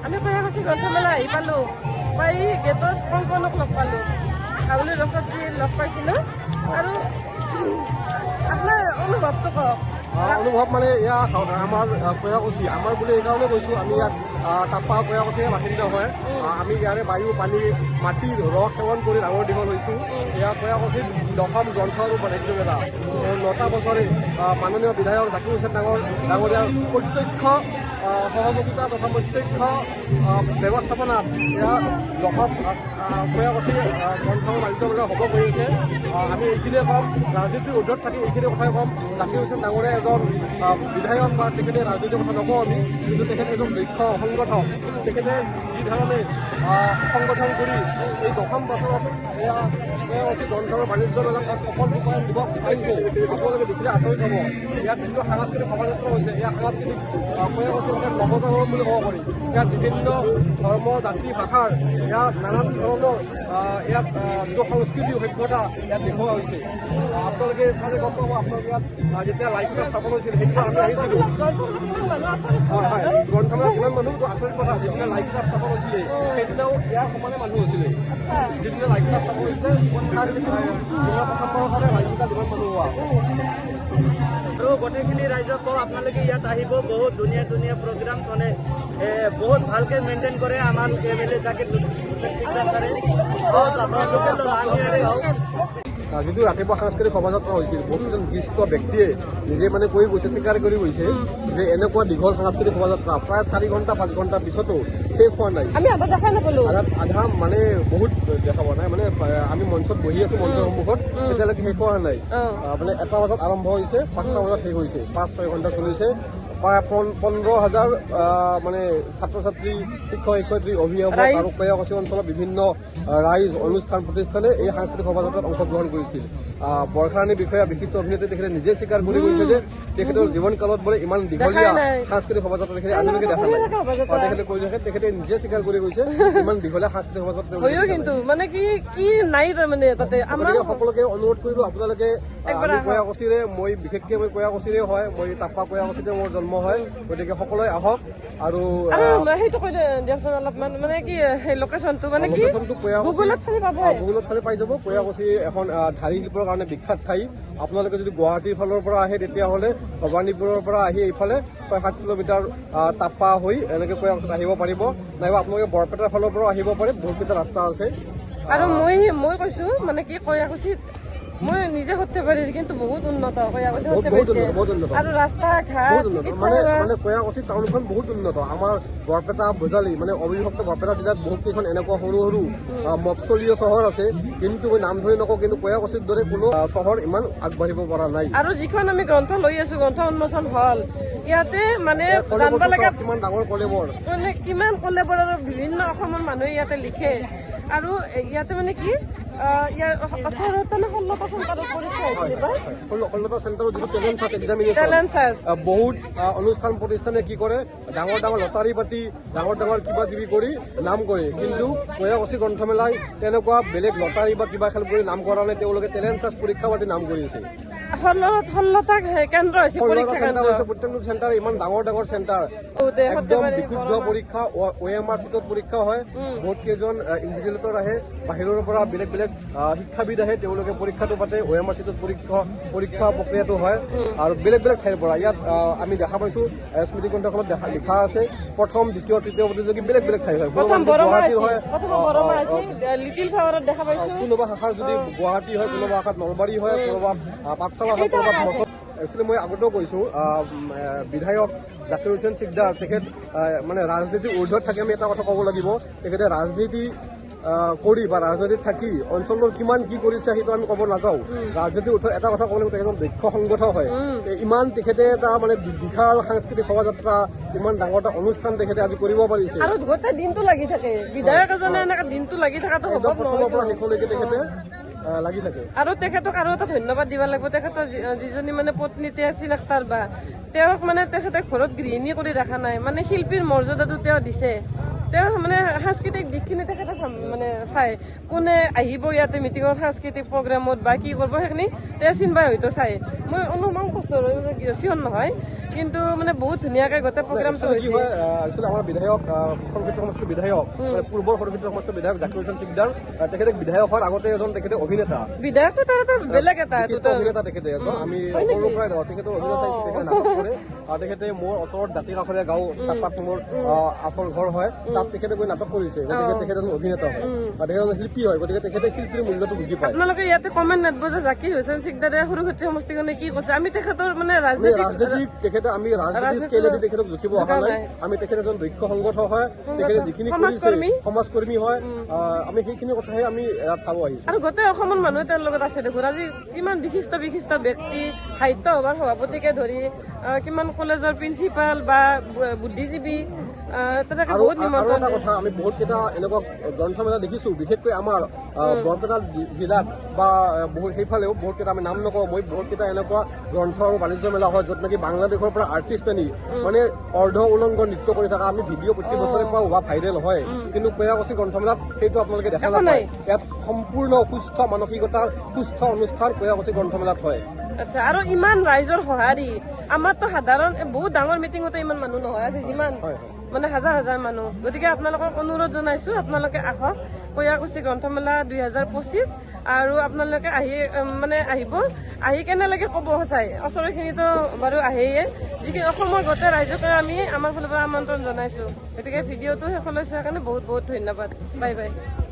আমি কয়াকুছি গ্ৰন্থমেলা আহি পালোঁ। পাই গেটত কংকনক লগ পালোঁ, হাউলি ৰসত যি লগ পাইছিলোঁ। আৰু আপোনাৰ অনুভৱটো কওক। অনুভৱ মানে এয়া আমাৰ কয়াকুছি, আমাৰ বুলি এইকাৰণে কৈছোঁ, আমি ইয়াত টাপা কয়াকুছিৰে বাসিন্দা হয়। আমি ইয়াৰে বায়ু, পানী, মাটিৰ ৰস সেৱন কৰি ডাঙৰ দীঘল হৈছোঁ। এয়া কয়াকুছিত দশম গ্ৰন্থ আৰু বাণিজ্য মেলা 9টা বছৰে মাননীয় বিধায়ক জাকিৰ হুছেইন ডাঙৰীয়াৰ প্ৰত্যক্ষ সহযোগিতা তথা প্ৰত্যক্ষ ব্যৱস্থাপনাত এয়া দশম কয়াকুছি গ্ৰন্থ বাণিজ্য মেলা হ'ব গৈ আছে। আমি এইখিনিয়ে ক'ম, ৰাজনীতিৰ ঊৰ্ধত থাকি এইখিনি কথাই ক'ম, জাকিৰ হুছেইন ডাঙৰীয়া এজন বিধায়ক বা তেখেতে ৰাজনীতিৰ কথা নকওঁ আমি, কিন্তু তেখেত এজন দক্ষ সংগঠক। তেখেতে যি ধৰণে সংগঠন কৰি এই দশম বছৰত এয়া কয়াকুছি গ্ৰন্থ আৰু বাণিজ্য মেলাক এক সফল ৰূপায়ণ দিব পাৰিছে, আপোনালোকে দেখিলে আচৰিত হ'ব। ইয়াত যিটো সাংস্কৃতিক শোভাযাত্ৰা হৈছে, এয়া সাংস্কৃতিক কয়াকুছিৰ এক নৱজাগৰণ বুলি ক'ব পাৰি। ইয়াত বিভিন্ন ধৰ্ম, জাতি, ভাষাৰ ইয়াত নানান ধৰণৰ ইয়াত যিটো সংস্কৃতি, সভ্যতা ইয়াত দেখুওৱা হৈছে। আপোনালোকে চালে গম পাব, আপোনালোকে ইয়াত যেতিয়া লাইখুঁটা স্থাপন হৈছিল সেইদিনা আমি আহিছিলোঁ। হয় হয়, গ্ৰন্থমেলাত কিমান মানুহ আচৰিত কথা, যিদিনা লাইখুঁটা স্থাপন হৈছিলে সেইদিনাও ইয়াৰ সমানে মানুহ হৈছিলে। যিদিনা লাইখুঁটা স্থাপন হৈছিলে প্ৰথমবাৰৰ কাৰণে লাইখুঁটা যিমান মানুহ হোৱা। আৰু গোটেইখিনি ৰাইজক কওঁ, আপোনালোকে ইয়াত আহিব, বহুত ধুনীয়া ধুনীয়া প্ৰগ্ৰাম মানে বহুত ভালকে মেইনটেইন কৰে আমাৰ এম এল এ জাকিৰ হুছেইন চিকদাৰ ছাৰে। বহুত আপোনালোকে আমি ইয়াৰে হওক। যিটো ৰাতিপুৱা সাংস্কৃতিক শোভাযাত্ৰা হৈছিল, বহুতকেইজন বিশিষ্ট ব্যক্তিয়ে নিজে মানে কৈ গৈছে, স্বীকাৰ কৰি গৈছে যে এনেকুৱা দীঘল সাংস্কৃতিক শোভাযাত্ৰা প্ৰায় 4 ঘণ্টা 5 ঘণ্টাৰ পিছতো শেষ হোৱা নাই। আমি আধা দেখাই নাপালোঁ। আধা মানে বহুত দেখা পোৱা নাই, মানে আমি মঞ্চত বহি আছো, মঞ্চৰ সন্মুখত তেতিয়ালৈকে শেষ হোৱা নাই। মানে 1টা বজাত আৰম্ভ হৈছে, 5টা বজাত শেষ হৈছে, 5-6 ঘণ্টা চলিছে। প্ৰায় 15,000 মানে ছাত্ৰ ছাত্ৰী, শিক্ষক শিক্ষয়িত্ৰী, অভিভাৱক আৰু কয়াকুছি অঞ্চলৰ বিভিন্ন ৰাইজ, অনুষ্ঠান প্ৰতিষ্ঠানে এই সাংস্কৃতিক শোভাযাত্ৰাত অংশগ্ৰহণ কৰিছিল। বৰ্ষাৰাণী বিষয়া, বিশিষ্ট অভিনেত্ৰী, তেখেতে নিজে স্বীকাৰ কৰি গৈছে যে তেখেতৰ জীৱনকালত বোলে ইমান দীঘলীয়া সাংস্কৃতিক শোভাযাত্ৰা তেখেতে আজিলৈকে দেখা নাই। তেখেতে কৈ থাকে, তেখেতে নিজে স্বীকাৰ কৰি গৈছে ইমান দীঘলীয়া সাংস্কৃতিক শোভাযাত্ৰা। কিন্তু মানে কি কি নাই তাৰমানে তাতে। সকলোকে অনুৰোধ কৰিলো, আপোনালোকে কয়াকুছিৰে, মই বিশেষকে মই কয়াকুছিৰে হয়, মই টাপা কয়াকুছিতে মোৰ জন্ম হয়, গতিকে সকলোৱে আহক। আৰু সেইটো কৈ দিয়কচোন অলপমান, মানে কি সেই লোকেশ্যনটো, মানে কি গুগলত চালে পাব, গুগলত চালে পাই যাব। কয়াকুছি এখন ঢাৰি শিল্পৰ কাৰণে বিখ্যাত ঠাই। আপোনালোকে যদি গুৱাহাটীৰ ফালৰ পৰা আহে তেতিয়াহ'লে ভৱানীপুৰৰ পৰা আহি এইফালে 6-7 কিলোমিটাৰ টাপা হৈ এনেকৈ কয়াকুছিত আহিব পাৰিব, নাইবা আপোনালোকে বৰপেটাৰ ফালৰ পৰাও আহিব পাৰে, বহুতকেইটা ৰাস্তা আছে। আৰু মই কৈছো মানে কি কয়াকুছিত মই নিজে সৰ্থেবাৰীৰ, কিন্তু বহুত উন্নত কয়াকুছি, আৰু ৰাস্তা ঘাট মানে কয়াকুছি টাউনখন বহুত উন্নত। আমাৰ বৰপেটা, বজালী মানে অবিভক্ত বৰপেটা জিলাত বহুত কেইখন এনেকুৱা সৰু সৰু মফচলীয় চহৰ আছে, কিন্তু মই নাম ধৰি নকওঁ, কিন্তু কয়াকুছিৰ দৰে কোনো চহৰ ইমান আগবাঢ়িব পৰা নাই। আৰু যিখন আমি গ্ৰন্থ লৈ আছো, গ্ৰন্থ উন্মোচন হল, ইয়াতে মানে জানিব লাগে কিমান ডাঙৰ কলেবৰ, মানে কিমান কলেবৰ, আৰু বিভিন্ন অসমৰ মানুহে ইয়াতে লিখে। আৰু ইয়াতে মানে কি 18টা নে 16টা চেণ্টাৰত পৰীক্ষা হৈছিল। 16টা চেণ্টাৰত যিটো টেলেণ্ট চাৰ্চ এক্সামিনেশ্যন, বহুত অনুষ্ঠান প্ৰতিষ্ঠানে কি কৰে, ডাঙৰ ডাঙৰ লটাৰী পাতি ডাঙৰ ডাঙৰ কিবা কিবি কৰি নাম কৰে, কিন্তু কয়াকুছি গ্ৰন্থমেলাই তেনেকুৱা বেলেগ লটাৰী বা কিবা খেল কৰি নাম কৰা নাই, তেওঁলোকে টেলেণ্ট চাৰ্চ পৰীক্ষা পাতি নাম কৰিছে। 16টা কেন্দ্ৰ হৈছে, প্ৰত্যেকটো চেণ্টাৰ ইমান ডাঙৰ ডাঙৰ চেণ্টাৰ, একদম বিশুদ্ধ পৰীক্ষা, OMR চিটত পৰীক্ষা হয়। বহুত কেইজন ইনভিজিলেটৰ আহে বাহিৰৰ পৰা, বেলেগ বেলেগ শিক্ষাবিদ আহে, তেওঁলোকে পৰীক্ষাটো পাতে, OMR চিটত পৰীক্ষা প্ৰক্ৰিয়াটো হয়। আৰু বেলেগ বেলেগ ঠাইৰ পৰা ইয়াত আমি দেখা পাইছো, স্মৃতি গ্ৰন্থখনত লিখা আছে প্ৰথম, দ্বিতীয়, তৃতীয় প্ৰতিযোগী বেলেগ বেলেগ ঠাইৰ হয়। গুৱাহাটীৰ হয়, কোনোবা শাখাৰ যদি গুৱাহাটী হয়, কোনোবা শাখাত নলবাৰী হয়, কোনোবা পাঠশালা হয়, কোনোবা একচুৱেলি মই আগতেও কৈছোঁ, বিধায়ক জাকিৰ হুছেইন চিকদাৰ তেখেত মানে ৰাজনীতিৰ ঊৰ্ধত থাকি আমি এটা কথা ক'ব লাগিব, তেখেতে ৰাজনীতি কৰি বা ৰাজনীতিত থাকি অঞ্চলটোৰ কিমান কি কৰিছে সেইটো আমি ক'ব নাযাওঁ। ৰাজনীতিৰ ঊৰ্ধত এটা কথা ক'ব লাগিব, তেখেত দক্ষ সংগঠক হয়। ইমান তেখেতে এটা মানে বিশাল সাংস্কৃতিক শোভাযাত্ৰা, ইমান ডাঙৰ এটা অনুষ্ঠান তেখেতে আজি কৰিব পাৰিছে। আৰু গোটেই দিনটো লাগি থাকে বিধায়ক এজনে, এনেকে দিনটো লাগি থকাটো সম্ভৱ নহয়, প্ৰথমৰ পৰা শেষলৈকে তেখেতে লাগি থাকে। আৰু তেখেতক আৰু এটা ধন্যবাদ দিব লাগিব, তেখেতৰ যিজনী মানে পত্নী তেহচিন আখতাৰ বা, তেওঁক মানে তেখেতে ঘৰত গৃহিণী কৰি ৰখা নাই, মানে শিল্পীৰ মৰ্যাদাটো তেওঁ দিছে। তেওঁ মানে সাংস্কৃতিক দিশখিনি তেখেতে মানে চাই, কোনে আহিব ইয়াতে মিটিঙত, সাংস্কৃতিক প্ৰগ্ৰেমত বা কি কৰিব, সেইখিনি তেওঁ চিনবাই হয়তো চাই। মই অনুমান কৰিছোঁ আৰু চিয়ৰ নহয়, কিন্তু মানে বহুত ধুনীয়াকৈ গোটেই প্ৰগ্ৰামটো কি হৈছে। হয়, একচুৱেলি আমাৰ বিধায়ক, সৰুক্ষেত্ৰী সমষ্টিৰ বিধায়ক, মানে পূৰ্বৰ সৰুক্ষেত্ৰী সমষ্টিৰ বিধায়ক জাকিৰ হুছেইন চিকদাৰ, তেখেতে বিধায়ক হোৱাৰ আগতে এজন তেখেতে অভিনেতা, বিধায়কটো তাৰ এটা বেলেগ এটা বিশিষ্ট অভিনেতা তেখেতে এজন। আমি হয় নেকি? সৰুৰ পৰাই তেখেতৰ অভিনয় চাইছো, তেখেতে নাটক কৰে। আৰু তেখেতে মোৰ ওচৰত দাঁতি কাষৰীয়া গাঁও তাত মোৰ আচল ঘৰ হয়, তাত তেখেতে গৈ নাটক কৰিছে। গতিকে তেখেত এজন অভিনেতা হয় আৰু তেখেত এজন শিল্পী হয়, গতিকে তেখেতে শিল্পীৰ মূল্যটো বুজি পায়। আপোনালোকে ইয়াতে কমেণ্ট নাদব যে জাকিৰ হুছেইন চিকদাৰে সৰুক্ষেত্ৰী সমষ্টিখনে কি কৈছে। আমি তেখেতৰ মানে আমি ৰাজনৈতিক ৰাজনীতিক তেখেতে আমি ৰাজনীতিক ৰাজনীতি স্কেলেদি তেখেতক জুখিব অহা জোখা নাই। নাই। আমি তেখেত এজন দক্ষ সংগঠক হয়, তেখেতে যিখিনি কৰিছে সমাজকৰ্মী। সমাজকৰ্মী হয়, আমি সেইখিনি কথাহে আমি ইয়াত চাব আহিছো। আৰু গোটেই অসমৰ মানুহে তেওঁৰ লগত আছে দেখোন। আজি কিমান বিশিষ্ট বিশিষ্ট ব্যক্তি, সাহিত্য সভাৰ সভাপতিকে ধৰি কিমান কলেজৰ প্ৰিন্সিপাল বা বুদ্ধিজীৱী, তেনেকে আৰু বহুত আৰু নিমন্ত্ৰণ এটা দিয়ে। কথা, আমি বহুত কেইটা এনেকুৱা গ্ৰন্থমেলা দেখিছো, বিশেষকৈ আমাৰ বৰপেটা জিলাত বা বহুত সেইফালেও বহুত কেইটা, আমি নাম নকওঁ মই, বহুত কেইটা এনেকুৱা গ্ৰন্থ আৰু বাণিজ্য মেলা হয় য'ত নেকি বাংলাদেশৰ পৰা আৰ্টিষ্ট আনি মানে অৰ্ধ উলংগ নৃত্য কৰি থকা আমি ভিডিঅ' প্ৰতি বছৰে পাওঁ বা ভাইৰেল হয়। কিন্তু কয়াকুছি গ্ৰন্থমেলাত সেইটো আপোনালোকে দেখা একো নাপায়। নাই। ইয়াত সম্পূৰ্ণ সুস্থ মানসিকতাৰ সুস্থ অনুষ্ঠান কয়াকুছি গ্ৰন্থমেলাত হয়। আচ্ছা, আৰু ইমান ৰাইজৰ সঁহাৰি, আমাৰতো সাধাৰণ বহুত ডাঙৰ মিটিঙতে ইমান মানুহ নহয়, আজি যিমান হয় হয় মানে হাজাৰ হাজাৰ মানুহ। গতিকে আপোনালোকক অনুৰোধ জনাইছো, আপোনালোকে আহক কয়াকুছি গ্ৰন্থমেলা 2025, আৰু আপোনালোকে আহি মানে আহিব, আহি কেনে লাগে ক'ব। সঁচাই ওচৰখিনিতো বাৰু আহেয়ে, যিখিনি অসমৰ গোটেই ৰাইজকে আমি আমাৰ ফালৰ পৰা আমন্ত্ৰণ জনাইছো। গতিকে ভিডিঅ'টো শেষলৈ চোৱাৰ কাৰণে বহুত বহুত ধন্যবাদ। Bye bye.